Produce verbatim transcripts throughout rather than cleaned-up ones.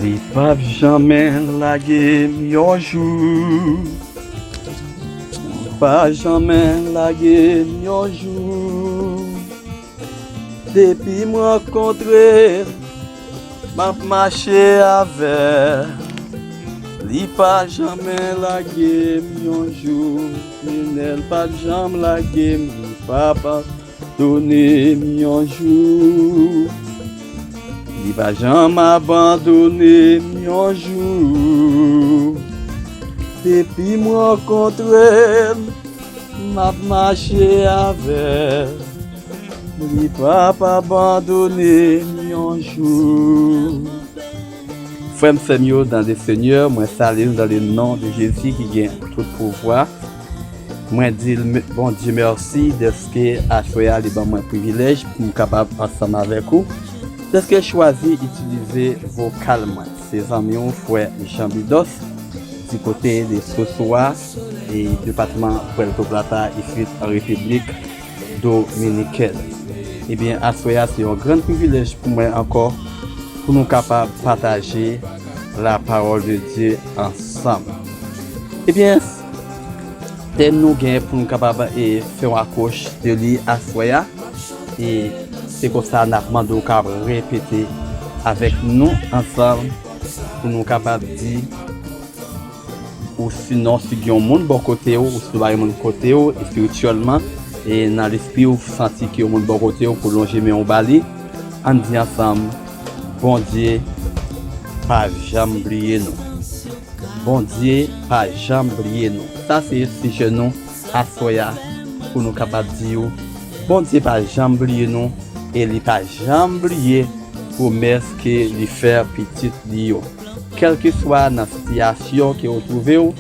Li p ap janmen lage m yon jou. Li pa janmen lage m yon jou. Depi m rankontre l, m ap mache avè l. Li pa janmen lage m yon jou. Fidèl pa janm lage m, li pa abandone m yon jou. Li pa janm abandone m yon jou. Depi m rankontre l, m ap mache avè l. Li p ap abandone m yon jou. Frè m, sè m yo, dans le Seigneur, mwen salye nou dans le nom de Jésus ki gen tout pouvwa. Mwen di l, Bondye mèsi dèske aswè a li ban mwen privilèj pou m kapab ansanm avèk ou, dèske l chwazi itilize vokal mwen. Se zanmi w, frè Jean Bidos, di kote de Sosowa, e depatman Puerto Plata, isit an Repiblik Dominikèn. Ebyen, aswè a se yon gran privilèj pou mwen ankò pou nou kapab pataje la parole de Dieu ansanm. Ebyen, tèm nou gen pou nou kapab e, fè yon apwòch de li aswè a. E se konsa n ap mande w kapab repete avèk nou ansanm pou nou kapab di, ou sinon si gen yon moun bò kote w, ou si pa gen moun kote w, espirityèlman, e nan lespri w santi ke yon moun bò kote w pou lonje men w ba li, ann di ansanm, Bondye pa janm bliye nou. Bondye pa janm bliye nou. Sa se sijè nou aswè a pou nou kapab di w, Bondye pa janm bliye nou e li pa janm bliye pwomès ke li fè pitit li yo. Kèlkeswa nan sitiyasyon ke w twouve w,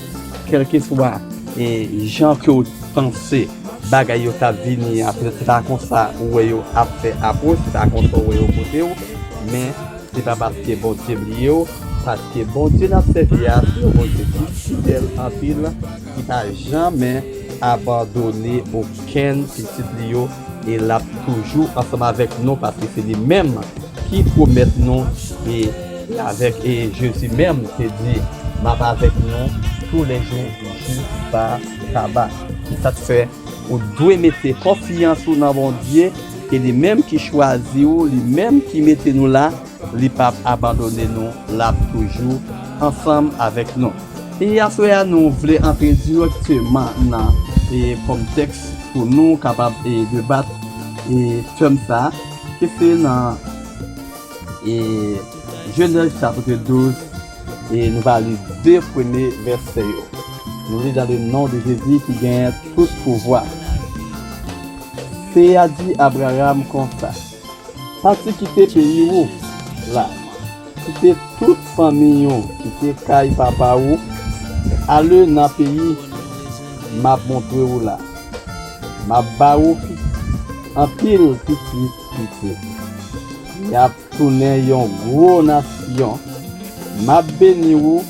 kèlkeswa e jan ke w panse bagay yo t ap vini a, petèt se pa konsa ou wè yo ap fè apwòch, se pa konsa ou wè yo pote w, men se pa paske Bondye bliye w, paske Bondye n ap sèvi a se yon Bondye ki fidèl anpil, ki pa janmen abandone okenn pitit li yo, e l ap toujou ansanm avèk nou, paske se li menm ki pwomèt nou, e avèk, e Jezi menm te di, m ap avèk nou toulèjou jiska kaba. Se sa k fè ou dwe mete konfyans ou nan Bondye, e li menm ki chwazi w, li menm ki mete nou la, li p ap abandone nou, l ap toujou ansanm avèk nou. E aswè a, nou vle antre dirèkteman nan, e kòm tèks pou nou kapab, e debat, e tèm sa a, ki se nan, e Jenèz chapit douz, e nou va li de premye vèsè yo. Nou li dans le nom de Jésus ki gen tout pouvwa. Seyè a di Abraram konsa, pati kite peyi ou la, kite tout fanmi ou, kite kay papa ou, ale nan peyi m ap montre ou la. M ap ba ou pi-, anpil pitit pitit. Y ap tounen yon gwo nasyon. M ap beni ou,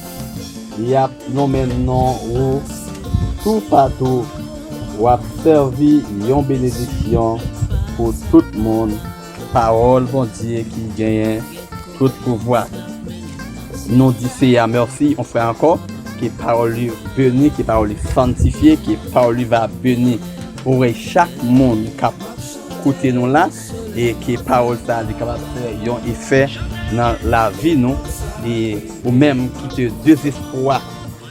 y ap nonmen non ou toupatou. W ap sèvi yon benediksyon pou tout moun. Pawòl Bondye ki genyen tout pouvwa. Nou di Seyè a mèsi yon fwa ankò, ke pawòl li beni, ke pawòl li sanntifye, ke pawòl li va beni orèy chak moun k ap koute nou la, e ke pawòl sa a li kapab fè yon efè nan lavi nou, e ou menm ki te dezespwa,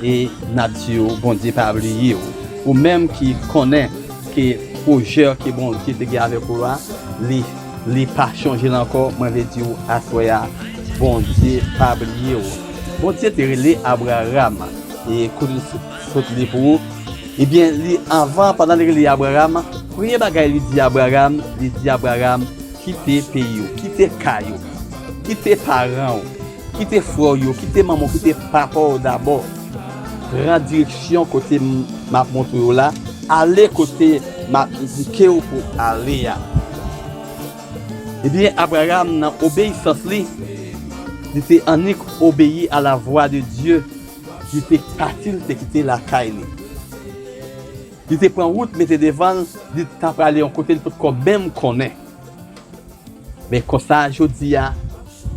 e n ap di w, Bondye pa bliye w. Ou menm ki konnen ke pwojè ke Bondye te gen avèk ou a, li, li pa chonje l ankò, mwen vle di w aswè a, Bondye pa bliye w. Bondye te rele Abraram, e kote l sot li pou ou, ebyen, li anvan, pandan li rele Abraram, premye bagay li di Abraram, li di Abraram, kite peyi w, kite kay ou, kite paran w, kite frè w yo, kite manman w, kite papa w dabò. Pran direksyon kote m, m ap montre w la, ale kote m ap endike w pou ale a. Ebyen, Abraram, nan obeyisans li, li te annik obeyi a la vwa de Dye, li te pati, li te kite lakay li. Li te pran wout mete devan l, li t ap prale yon kote li potko menm konnen. Men konsa, jodi a,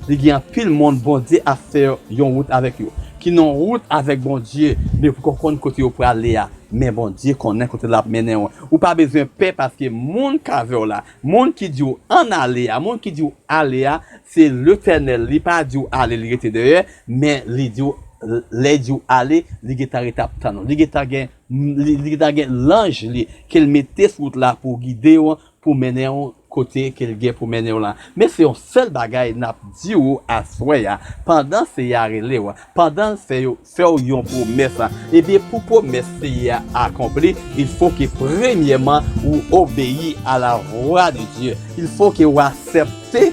li gen anpil moun Bondye ap fè yon wout avèk yo, ki nan wout avèk Bondye, men yo poko konn kote yo prale a. Men Bondye konnen kote l ap mennen w. Ou pa bezwen pè, paske moun k avè w la, moun ki di w ann ale a, moun ki di w ale a, se Letènèl. Li pa di w ale, li rete dèyè, men li di w, lè l di w ale, li gentan rete ap tann ou. Li gentan gen, li, li gentan gen lanj li ke l mete sou wout la pou gide w, pou mennen w kote ke l gen pou mennen w la. Men se yon sèl bagay n ap di w aswè a, pandan Seyè a rele w, pandan l fè yo, fè w yon pwomès, ebyen, pou pwomès Seyè a akonpli, il faut que, premyèman, ou obeyi à la voix de Dieu. Il faut que ou aksepte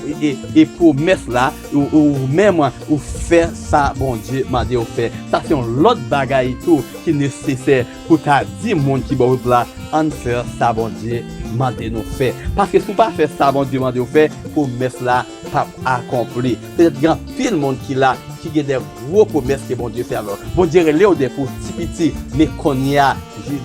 e, e, e pwomès la, ou, ou menm, ou fè sa Bondye mande w fè. Sa se yon lòt bagay tou ki nesesè pou ta di moun ki bò wout la, ann fè sa Bondye mande nou fè. Paske si w pa fè sa Bondye mande w fè, pwomès la p ap akonpli. Petèt gen anpil moun ki la, ki gen de gwo pwomès ke Bondye fè avè w. Bondye rele w depi w ti piti, men kounye a,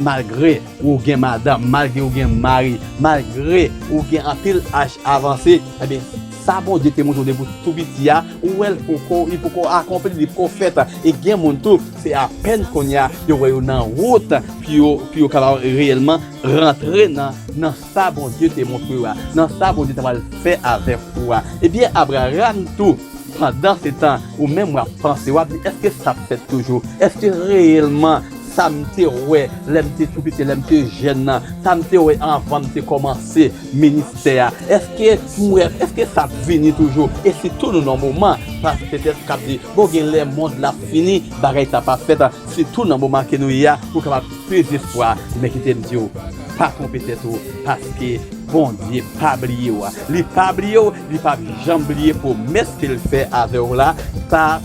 malgre ou gen madanm, malgre ou gen mari, malgre ou gen anpil aj avanse, ebyen, sa Bondye te montre w depi w tou piti a, ou wè l poko, li poko akonpli, li poko fèt. E gen moun tou, se apèn kounye a, yo wè yo nan wout, pou yo, pou yo kapab reyèlman rantre nan, nan sa Bondye te montre yo a, nan sa Bondye ta pral fè avèk ou a. Ebyen, Abraram tou, pandan se tan, ou menm w ap panse, w ap di, èske sa ap fèt toujou? Èske reyèlman sa m te wè lè m te tou piti, lè m te jèn nan, sa m te wè anvan m te kòmanse ministè a, èske m wè, èske sa ap vini toujou? E sitou nou nan moman, paske petèt k ap di, bon, gen lè mond la ap fini, bagay sa p ap fèt, sitou nan moman ke nou ye a, ou kapab pèdi espwa, men kite m di w, pa twonpe tèt ou, paske Bondye pa bliye w. Li pa bliye w, li p ap janm bliye pwomès ke l fè avè w la, ta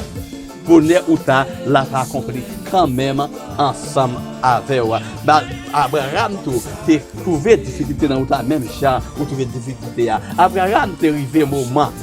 bonè ou ta, l ap akonpli kanmenm ansanm avè w. Ba, Abraram tou te twouve difikilte nan wout la, menm jan ou twouve difikilte a. Abraram te rive moman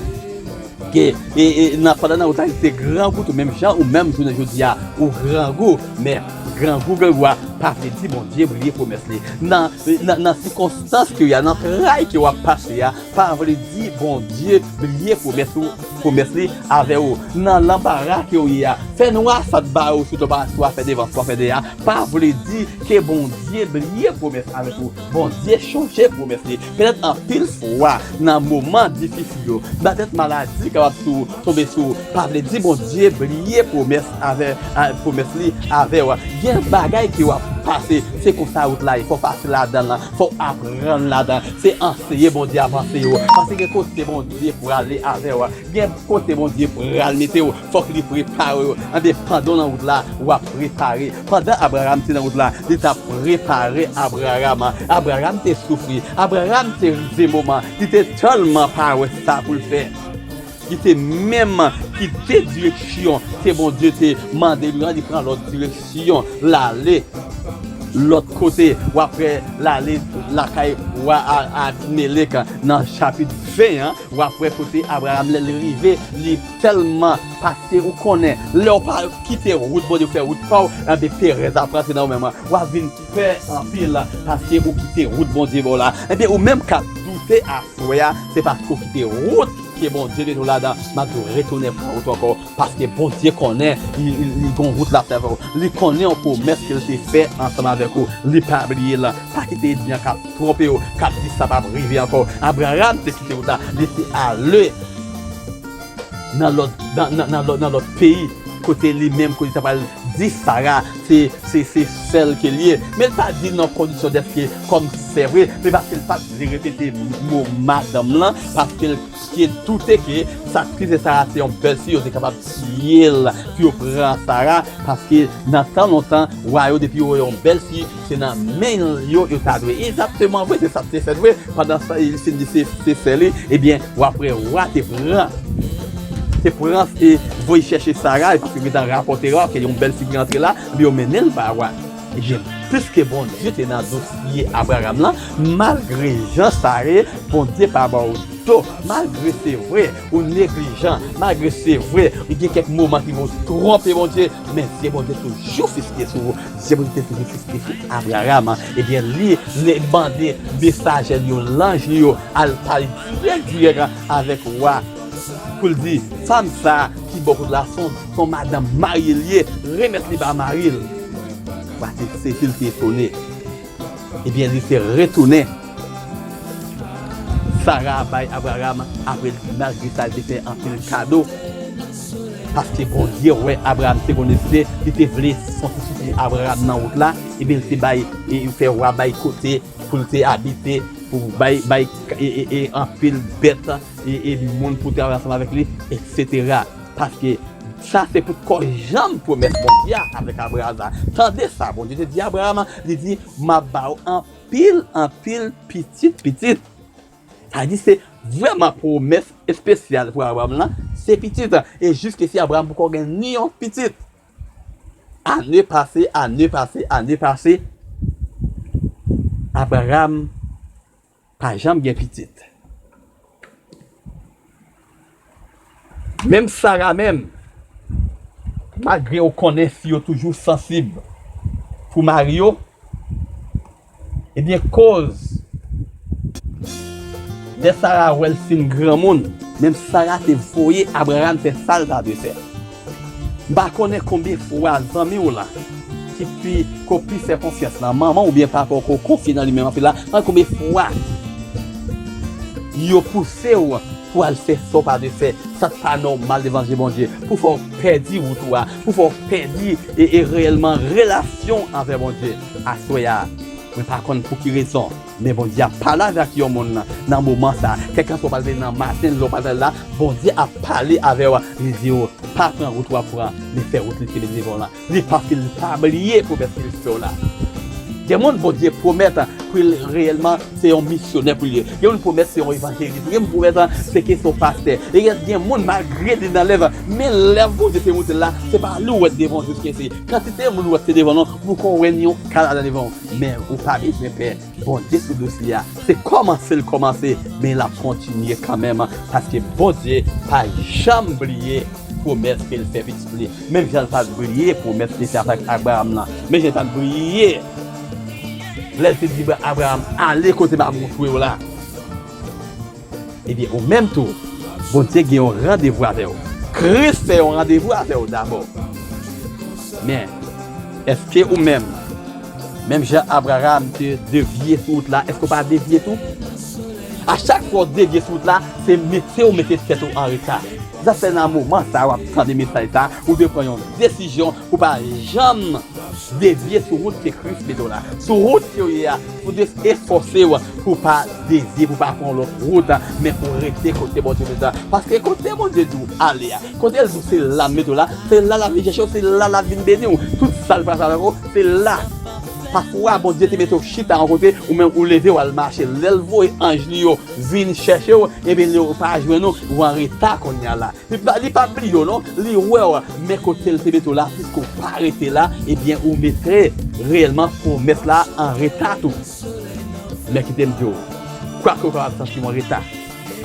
ke, e, e, nan, pandan nan wout la, li te grangou tou, menm jan ou menm jounen jodi a, ou grangou, men grangou, grangou a pa vle di Bondye bliye pwomès li. Nan, nan, nan sikonstans ke w ye a, nan tray ke w ap pase a, pa vle di Bondye bliye pwomès ou, pwomès li avè w. Nan lanbara ke w ye a, fè nwa sot ba ou, sou to pa, swa fè devan, swa fè dèyè a, pa vle di ke Bondye bliye pwomès avèk ou. Bondye chonje pwomès li. Petèt anpil fwa, nan moman difisil yo, petèt maladi kapab sou, tonbe sou ou, pa vle di Bondye bliye pwomès avè, a, pwomès li avè w. Gen bagay ke w ap pase, se konsa wout la ye, fò w pase ladan l, fò w aprann ladan. Se anseye Bondye ap anseye w. Paske gen kote Bondye prale avè w. Gen kote Bondye pral mete w, fòk li prepare w. Anben, pandan w nan wout la, w ap prepare. Pandan Abraram te nan wout la, li t ap prepare Abraram. Abraram te soufri. Abraram te rive moman, li te tèlman pa wè sa pou l fè. Li te menm kite direksyon ke Bondye te mande li an, li pran lòt direksyon, l ale lòt kote, w ap wè l ale lakay wa A-, Abimelèk nan chapit ven an, w ap wè kote Abraram lè l rive, li tèlman, paske ou konnen, lè w pa kite wout Bondye, w fè wout pa w, anben perèz ap rantre nan ou menm, w ap vin pè anpil, paske ou kite wout Bondye ba w la. Anben ou menm k ap doute aswè a, se paske ou kite wout ke Bondye mete w ladan, m ap di w retounen pran wout ou ankò. Paske Bondye konnen, li, li, li gon wout l ap fè avè w. Li konnen yon pwomès ke l te fè ansanm avèk ou. Li pa bliye l. Pa kite ènmi an k ap twonpe w, k ap di sa p ap rive ankò. Abraram te kite wout la, li te ale nan lòt, nan, nan, nan lòt, nan lòt peyi, kote li menm, kote li ta pral di Sara, se, se, se sè l ke l ye. Men l pa di nan kondisyon dèske kòm sè vre, men paske l pa t vle repete mo madanm lan, paske l te doute ke sa k te Sara se yon bèlfi, yo te kapab tiye l pou yo pran Sara, paske nan tan lontan, wa yo, depi yo wè yon bèlfi, se nan men yo, yo ta dwe. Egzakteman vre, se sa k te fèt vre. Pandan sa, li fin di se, se sè li, ebyen, w ap wè, wa te pran, te pran, e voye chèche Sara, e paske yo gentan rapòte wa ke yon bèlfi ki rantre la, ebyen, yo mennen l ba wa. Ebyen, piske Bondye te nan dosye Abraram lan, malgre jan sa ye, Bondye pa ba w do, malgre se vre, ou neglijan, malgre se vre, ou gen kèk moman ki fè w twonpe Bondye, men zye Bondye toujou fikse sou ou, zye Bondye toujou fikse sou Abraram, ebyen, li, li mande mesaje li yo, lanj li yo, al pale dirèk, dirèk avèk wa, pou l di, fanm sa a ki bò kote w la, se yon, se yon madanm mari l ye, remèt li ba mari l. Wa te sezi, l te etone. Ebyen, li te retounen. Sara bay Abraram, apre, malgre sa, li te fè anpil kado. Paske Bondye wè Abraram te konn ezite, li te vle fè yon ti soufri Abraram nan wout la, ebyen, li te bay, e, fè wa bay kote pou l te abite, pou bay, bay, e, e, e, anpil bèt, e, e, moun pou travay ansanm avèk li, etsetera. Paske sa se poutko janm pwomès Bondye a avèk Abraram la. Tande sa, Bondye te di Abraram, li di, m ap ba w anpil, anpil pitit, pitit. Sa di se vrèman pwomès espesyal pou Abraram lan, se pitit. E jiskesi Abraram poko gen ni yon pitit. Ane pase, ane pase, ane pase. Abraram pa janm gen pitit. Menm Sara menm, malgre w konnen fi yo toujou sansib pou mari yo, ebyen, koz lè Sara wè l fin granmoun, menm Sara te voye Abraram fè sa l ta dwe fè. M pa konnen konbyen fwa zanmi w lan, ki pi, ke w pi fè konfyans lan, manman w oubyen papa w ke w konfye nan li menm anpil la, an konbyen fwa yo pouse w pou w al fè sa w pa dwe fè, sa k pa nòmal devan je Bondye, pou fè w pèdi wout ou a, pou fè w pèdi e, e reyèlman relasyon w avè Bondye. Aswè a, mwen pa konn pou ki rezon, men Bondye ap pale avèk yon moun nan, nan moman sa a. Kèlkanswa w pral vin nan maten, lè w pral la, Bondye ap pale avè w, li di w, pa pran wout w ap pran, men fè wout li te mete devan w lan. Li paske li pa bliye pwomès li fè w la. Gen moun Bondye pwomèt pou l reyèlman se yon misyonè pou l ye. Gen moun pwomèt se yon evanjelis. Gen moun pwomèt se ke se yon pastè. E gen, gen moun malgre li nan lèv, men lèv Bondye te montre l la, se pa li w wè t devan w jiskesi. Kantite moun w wè t te devan w, ou poko wè ni yon ka ladan devan w. Men ou pa bezwen pè. Bondye sou dosye a. Se kòmanse l kòmanse, men l ap kontinye kanmenm, paske Bondye pa janm bliye pwomès ke l fè pitit li. Menm jan l pa t bliye pwomès li fè avèk Abraram lan. Men jan l pa t bliye lè l te di Abraram, ale kote m ap montre w la. Ebyen, ou menm tou, Bondye gen yon randevou avè w. Kris fè yon randevou avè w dabò. Men, èske ou menm, menm jan Abraram te devye sou wout la, èske w pa devye tou? A chak fwa w devye sou wout la, se mete w mete tèt ou an reta. Sa fè nan moman sa a w ap tande mesaj sa a, ou dwe pran yon desizyon pou pa janm devye sou wout ke Kris mete w la. Sou wout ke w ye a, ou dwe efòse w pou pa devye, pou pa pran lòt wout, men pou rete kote Bondye mete w la. Paske kote Bondye di w ale a, kote l di w se la m mete w la, se la l ap vin chèche w, se la l ap vin beni w. Tout sa l pral fè avèk ou, se la. Pafwa, Bondye te mete w chita yon kote, ou menm ou leve w al mache. Lè l voye anj li yo vin chèche w, ebyen, ou pa jwenn ou, ou an reta kounye a la. Li pa, li pa bliye w non, li wè w, men kote l te mete w la, piske w pa rete la, ebyen, ou mete reyèlman pwomès la an reta tou. Men kite m di w, kwake w kapab santi w an reta,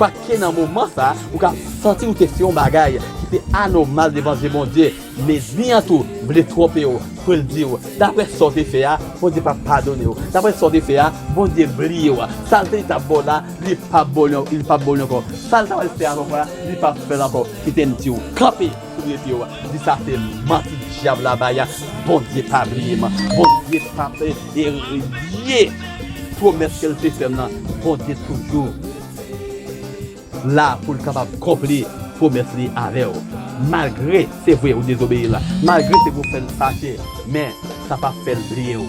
kwake nan moman sa a, ou ka santi w te fè yon bagay ki te anòmal devan je Bondye, men di an tou vle twonpe w, pou l di w, daprè sa w te fè a, Bondye p ap padone w. Daprè sa w te fè a, Bondye bliye w. Sa l te di l t ap ba w la, li p ap ba w li, li p ap ba w li ankò. Sa l ta pral fè avè w la, li p ap fè l ankò. Kite m di w, kanpe sou de pye w. Di sa se manti dyab la bay a. Bondye pa bliye m. Bondye p ap, e, e, bliye pwomès ke l te fè m nan. Bondye toujou la pou l kapab konpli pwomès li avè w. Malgre, se vre, ou dezobeyi l, malgre se vre ou fè l fache, men sa p ap fè l bliye w.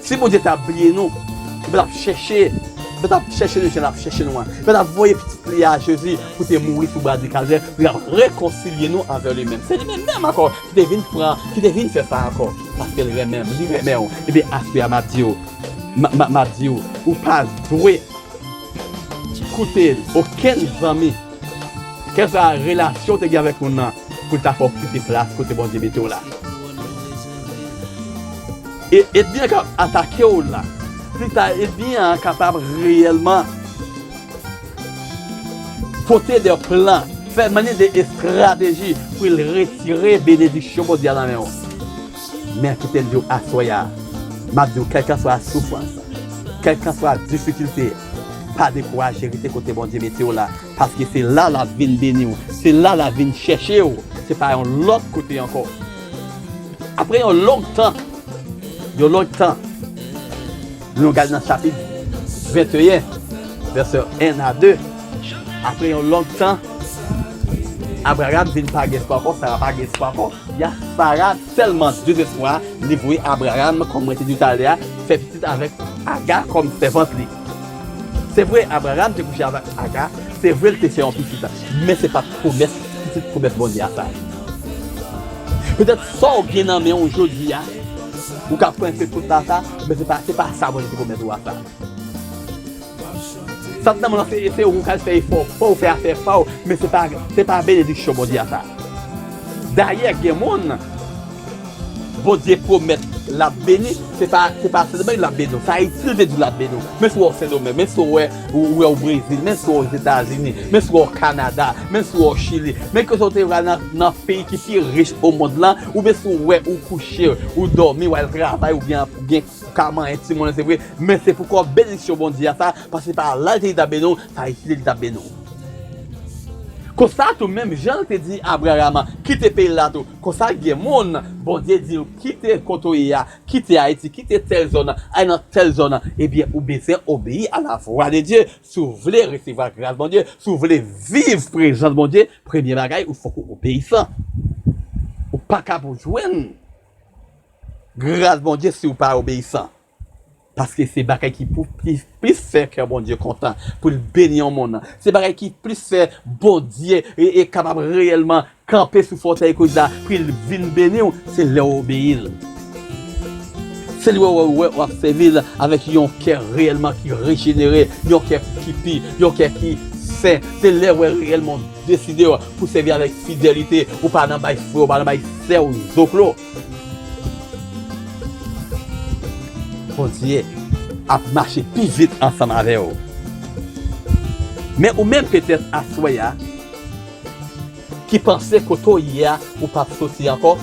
Si Bondye ta bliye nou, li pa t ap chèche, li pa t ap chèche nou jan l ap chèche nou an. Li pa t ap voye pitit li a, Jezi, pou te mouri sou bwa di Kalvè, pou l ap rekonsilye nou avè li menm. Se li menm menm ankò ki te vin pran, ki te vin fè sa ankò. Paske l renmen m, li renmen w. Ebyen, aswè a, m ap di w, m, m, m ap di w, ou pa dwe koute okenn zanmi, kèlkeswa relasyon w te gen avèk moun nan, pou l ta fè w kite plas kote Bondye mete w la. E ènmi an k ap atake w la, si ta ènmi an kapab reyèlman Pote de plan, fè mande de estrateji pou l retire benediksyon Bondye a nan men w. Men kite m di w aswè a, m ap di w, kèlkanswa soufrans, kèlkanswa difikilte, pa dekouraje, rete kote Bondye mete w la, paske se la l ap vin beni w, se la l ap vin chèche w, se pa yon lòt kote ankò. Apre yon long tan, yon long tan, nou gade nan chapit venteyen, vèsè en a de. Apre yon long tan, Abraram vin pa gen espwa ankò, Sara pa gen espwa ankò. Ya Sara tèlman dezespwa, li voye Abraram, kòm mwen te di w talè a, fè pitit avèk Aga kòm sèvant li. Se vre, Abraram te kouche avèk Aga, se vre, l te fè yon pitit, men se pa t pwomès, pitit pwomès Bondye a sa. Petèt sa w gen nan men w jodi a, ou ka pran se tout la sa, men se pa, se pa sa Bondye te pwomèt ou a sa. Sa t nan men w lan, se, se ou k al fè efò pa w, fè afè pa w, men se pa, se pa benediksyon Bondye a sa. Dayè, gen moun, Bondye pwomèt l ap beni, se pa, se pa sèlman l ap beni w. Sa Ayiti, l te di l ap beni w. Men si w wè w Sendomeng, men si w wè, ou, ou wè w Brezil, men si w wè w Ozetazini, men si w wè w Kanada, men si w wè w Chili, men ke w te pral nan, nan peyi ki pi rich o mond lan, oubyen si w wè ou kouche, ou dòmi, w al travay, oubyen, oubyen ou ka manyen timoun, se vre, men se poukò benediksyon Bondye a sa, paske se pa la l te di l t ap beni w, se Ayiti l te di l t ap beni w. Konsa tou, menm jan l te di Abraram kite peyi l la tou, konsa gen moun, Bondye di l kite kote w ye a, kite Ayiti, kite tèl zòn, al nan tèl zòn, ebyen, ou bezwen obeyi a la vwa de Dye. Si w vle resevwa gras Bondye, si w vle viv prezans Bondye, premye bagay, ou fòk ou obeyisan. Ou pa ka pou jwenn gras Bondye si w pa obeyisan. Paske se bagay ki pou, ki plis fè kè Bondye kontan, pou l beni yon moun. Se bagay ki plis fè Bondye e, e kapab reyèlman kanpe sou fòtèy kouj la, pou l vin beni w, se lè w obeyi l. Se lè w, w, w, w ap sèvi l avèk yon kè reyèlman ki rejenere, yon kè ki pi, yon kè ki sen. Se lè w reyèlman deside w pou sèvi avèk fidelite, ou pa nan bay frè, ou pa nan bay sè w zoklo. Bondye ap mache pi vit ansanm avè w. Men ou menm, petèt aswè a, ki panse kote w ye a, ou p ap soti ankò,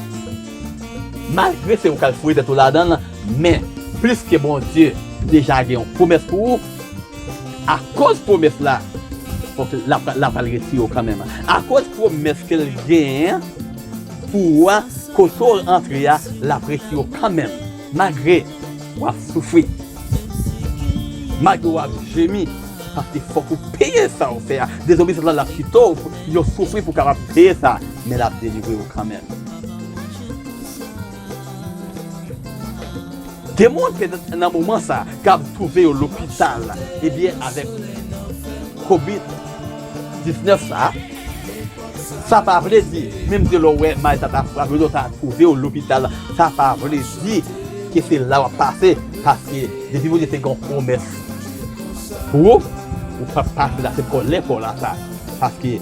malgre se ou k al foure tèt ou ladan l, men pliske Bondye deja gen yon pwomès pou ou, akoz pwomès la, fòk l ap, l ap al retire w kanmenm. Akoz pwomès ke l genyen pou ou a, kote w antre a, l ap retire w kanmenm. Malgre w ap soufri, malgre w ap jemi, paske fòk ou peye sa w fè a. Dezobeyisans lan, l ap chita w, yo soufri pou w kapab peye sa, men l ap delivre w kanmenm. Gen moun petèt nan moman sa k ap twouve yo lopital, ebyen, avèk kovid diznèf sa, sa pa vle di, menm si lè w wè malè sa ta frape w, ta twouve w lopital, sa pa vle di ke se la w ap pase, paske depi Bondye te gen yon pwomès pou ou, ou p ap pase la, se kòlè pa w la sa. Paske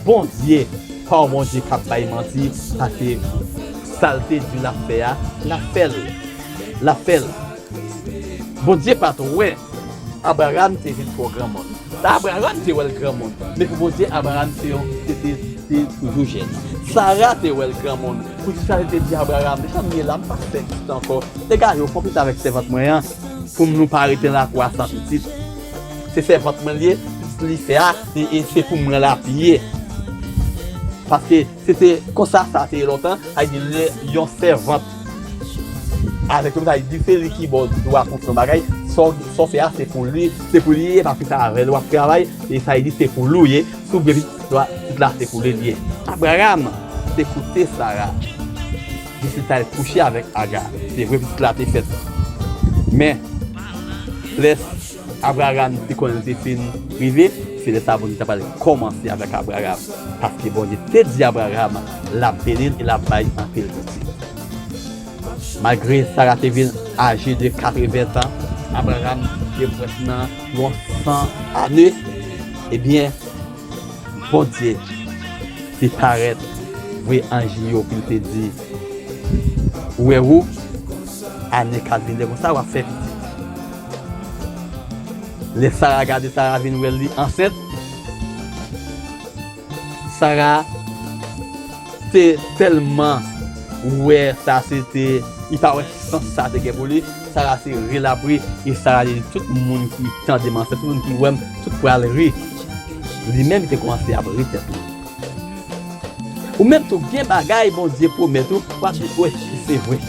Bondye pa yon Bondye k ap bay manti, paske sa l te di l ap fè a, l ap fè l. L ap fè l. Bondye pa t wè Abraram te vin twò granmoun. Abraram te wè l granmoun, men pou Bondye, Abraram te, te, te, te toujou jèn. Sara te wè l granmoun. Pou di sa, li te di Abraram, jan m ye la, m pa fè pitit ankò. Degaje w, fè w pitit avèk sèvant mwen an, pou nou pa rete nan lakou a san pitit. Se sèvant mwen l ye, pitit li fè a, e, e se pou mwen l ap ye. Paske se te konsa sa te ye lontan, sa vle di lè yon sèvant avèk yon, sa vle di se li ki ba w dwa pou fè yon bagay, sa w, sa w fè a se pou li, se pou li ye, paske se avè l w ap travay, e sa vle di se pou li w ye, si w gen pitit la, pitit la se pou li l ye. Abraram te koute Sara, li te al kouche avèk Aga. Se vre pitit la te fèt. Men, lè Abraram te konnen l te fin rive, se lè sa Bondye ta pral kòmanse avèk Abraram. Paske Bondye te di Abraram, l ap beni l e l ap bay anpil pitit. Malgre Sara te vin aje de katreven tan, Abraram te pwès nan yon san ane, ebyen, Bondye te parèt, voye anj li yo, pou l te di, ou wè ou, ane k ap vini konsa, w ap fè pitit. Lè Sara gade, Sara vin wè li ansent. Sara te tèlman wè sa se te, li pa wè sans sa te gen pou li. Sara se ri l ap ri, e Sara te di tout moun ki tande m ansent, tout moun ki wè m, tout pral ri. Li menm, li te kòmanse ap ri tèt li. Ou menm tou, gen bagay Bondye pwomèt ou, w ap di, wi, se vre.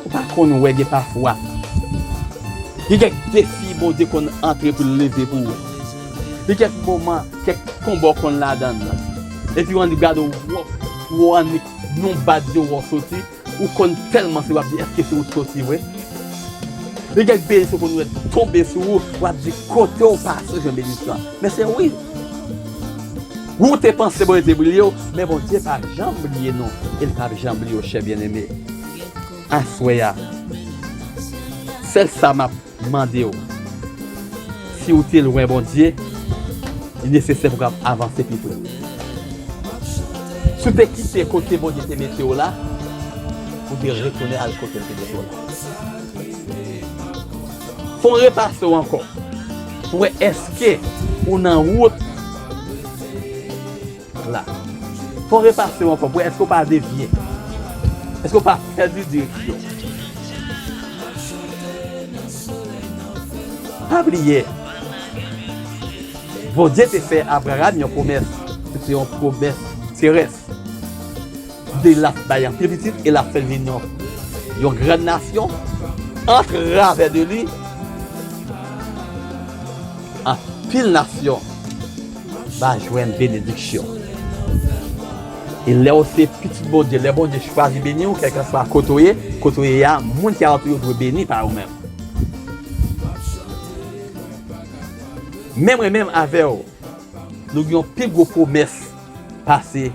Ou pa konn wè gen pafwa. Gen kèk defi Bondye konn antre pou l leve pou ou. Gen kèk moman, kèk konba w konn ladan l lan. Epi w annik gade w, w annik yon bat je w soti, ou konn tèlman se w ap di, èske se ou t soti vre? Gen kèk benediksyon konn wè tonbe sou ou, w ap di, kote w pase w jwenn benediksyon an? Men se wi. Wi, w te panse Bondye te bliye w, men Bondye pa janm bliye nou. E l p ap janm bliye w, chè byeneme. Aswè a, sèl sa m ap mande w, si w te lwen Bondye, li nesesè pou w kab avanse pi pre. Si w te kite kote Bondye te mete w la, ou te retounen al kote l te mete w la. Fò w repase w ankò pou wè èske ou nan wout la. Fò w repase w ankò pou wè èske w pa devye. Èske w pa pèdi direksyon? Pa bliye, Bondye te fè Abraram yon pwomès. Se te yon pwomès terès. Li te di l ap bay anpil pitit e l ap fè l vin yon, yon gran nasyon. Antravè de li, anpil nasyon va jwenn benediksyon. E lè w se pitit Bondye, lè Bondye chwazi beni w, kèlkanswa kote w ye, kote w ye a, moun ki alantou yo dwe beni pa ou menm. Men mwen menm avè w, nou gen yon pi gwo pwomès pase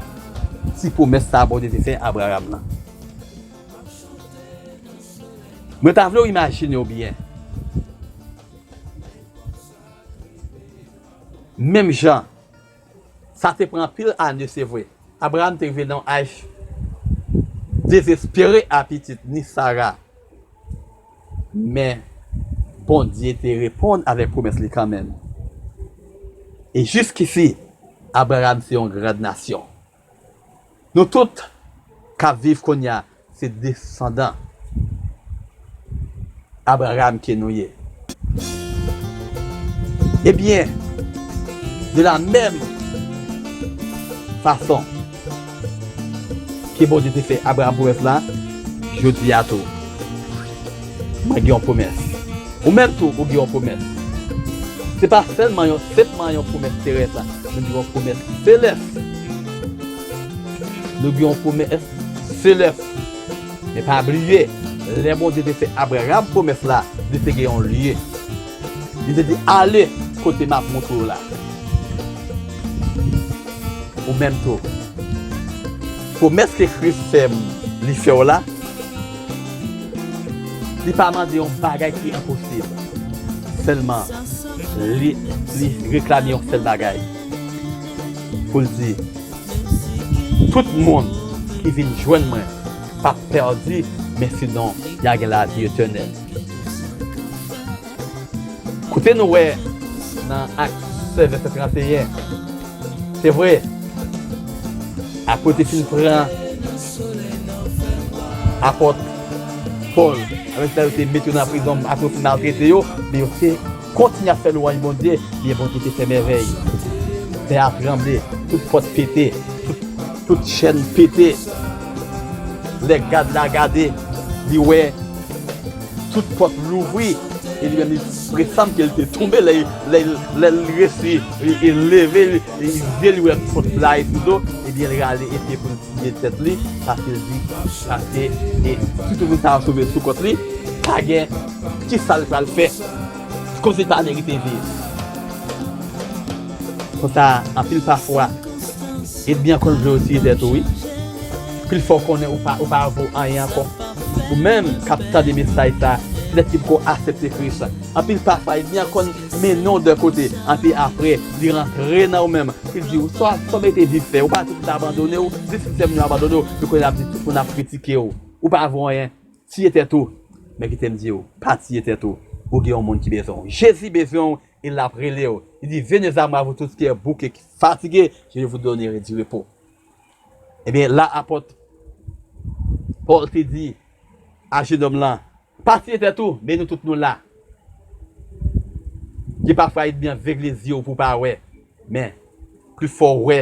ti pwomès sa a Bondye te fè Abraram nan. Mwen ta vle w imajine w byen. Menm jan, sa te pran anpil ane, se vre. Abraram te rive nan yon aj dezespere a pitit, ni Sara. Men, Bondye te reponn avèk pwomès li kanmenm. E jiskisi, Abraram se yon gran nasyon. Nou tout k ap viv kounye a, se desandan Abraram ke nou ye. Ebyen, de la menm fason ke Bondye te fè Abraram pwomès la, jodi a tou, mwen gen yon pwomès. Ou menm tou, ou gen yon pwomès. Se pa sèlman yon, senpman yon pwomès terès la, men gen yon pwomès selès. Nou gen yon pwomès selès. Men pa bliye, lè Bondye te fè Abraram pwomès la, li te gen yon lye. Li te di, ale kote m ap montre w la. Ou menm tou. Pwomès ke Kris fè m, li fè w la, li pa mande yon bagay ki enposib. Sèlman, li, li reklame yon sèl bagay. Pou l di, tout moun ki vin jwenn mwen p ap pèdi, men sinon, y a gen lavi etènèl. Kote nou wè nan Ak sèz, vèsè trannteyen, se vre, apre yo te fin pran apot Pòl, apre sa yo te mete yo nan prizon, apre yo fin maltrete yo, men yo te kontinye ap fè lwanj Bondye, men Bondye te fè mèvèy. Tè a tranble, tout pòt pete, tout, tout chèn pete. Lè gad la gade, li wè tout pòt louvri, e li menm li resanm ke li te tonbe, lè, lè, lè l resi, li, li leve, li, li, zye li wè pòt la e sou do, ebyen, li rale epe pou l tiye tèt li, paske l di, paske, e, si tout moun sa yo sove sou kont li, pa gen, kisa l pral fè? Kòmsi l pa merite viv. Konsa, anpil pafwa, ènmi an konn vle w tiye tèt ou, wi. Pil fwa w konnen ou pa, ou pa vo anyen ankò. Ou menm k ap tande mesaj sa, petèt ki poko aksepte Kris. Anpil pafwa, ènmi an konn mennen w de kote, anpi apre, li rantre nan ou menm. Li di w, sa w, sa w mete viv fè, ou pa di pou ta abandone w, di sistèm nan abandone w, li konnen l ap di tout moun ap kritike w. Ou pa vo anyen, tiye tèt ou. Men kite m di w, pa tiye tèt ou. Ou gen yon moun ki bezwen w. Jezi bezwen w e l ap rele w. Li di, venez à moi, vous tous qui êtes bouqués, qui fatigués, je vais vous donner du repos. Ebyen, la apòt Pòl te di a jennonm lan, pa tiye tèt ou, men nou tout nou la. Gen pafwa ènmi an vegle zye w pou w pa wè, men pifò w wè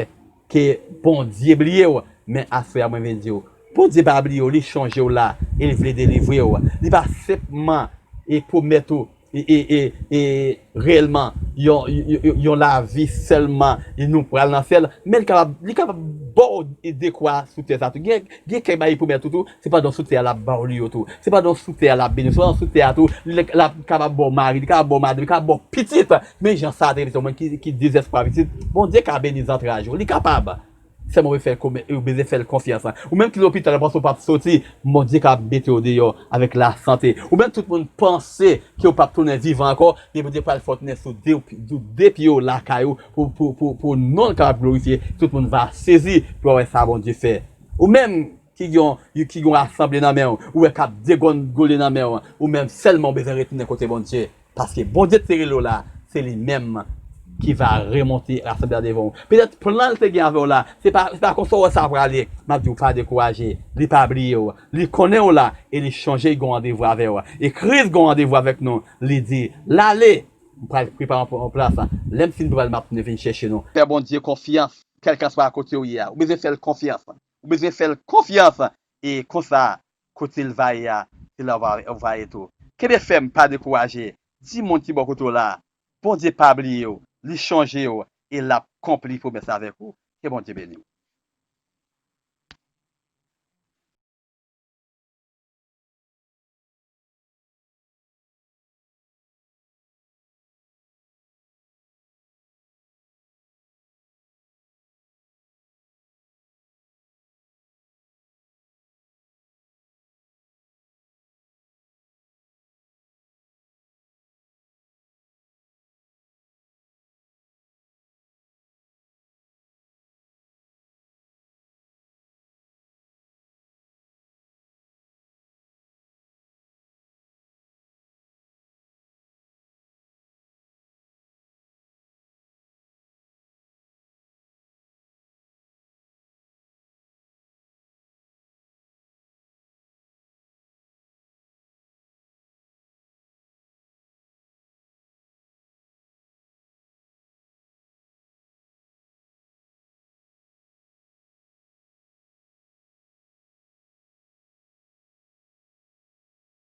ke Bondye bliye w. Men aswè a mwen vin di w, Bondye pa bliye w, li chonje w la, e li vle delivre w. Li pa senpman e pwomèt ou e, e, e, e reyèlman yon, yon, yon, yon lavi sèlman e nou pral nan syèl, men li kapab, li kapab ba w dekwa sou tè sa tou. Gen, gen kèk bagay li pwomèt ou tou, se pandan w sou tè a l ap ba w li yo tou. Se pandan w sou tè a l ap beni w. Se pandan w sou tè a tou, li, l ap kapab ba w mari, li kapab ba w madanm, li kapab ba w pitit. Men jan sa te rete, yon moun ki, ki dezespwa pitit, Bondye ka beni zantray ou. Li kapab. Sèlman ou bezwen fè l kome-, ou bezwen fè l konfyans. Ou menm ki lopital, ou panse ou p ap soti, Bondye ka mete w deyò avèk lasante. Ou menm tout moun panse ke w p ap tounen vivan ankò, men Bondye pral fè w tounen sou de, sou de pye w lakay ou pou, pou, pou, pou non l kapab glorifye. Tout moun va sezi pou yo wè sa Bondye fè. Ou menm ki gen, ki gen yon asanble nan men w, ou wè k ap degòngole nan men w, ou menm sèlman ou bezwen retounen kote Bondye. Paske Bondye te rele w la, se li menm ki va remonte rasanble a devan w. Petèt plan l te gen avè w la, se pa, se pa konsa w wè sa prale. M ap di w, pa dekouraje. Li pa bliye w. Li konnen w la e li chonje l gen yon randevou avè w. E Kris gen yon randevou avèk nou. Li di, l ale, m pral prepare yon, yon plas. Lè m fin prepare l, m ap tounen vin chèche nou. Fè Bondye konfyans, kèlkanswa kote w ye a. Ou bezwen fè l konfyans. Ou bezwen fè l konfyans. E konsa, kote l va ye a, se la w va, w va ye tou. Kenbe fèm, pa dekouraje. Di moun ki bò kote w la, Bondye pa bliye w, li chonje w, e l ap konpli pwomès avèk ou. Ke Bondye beni w.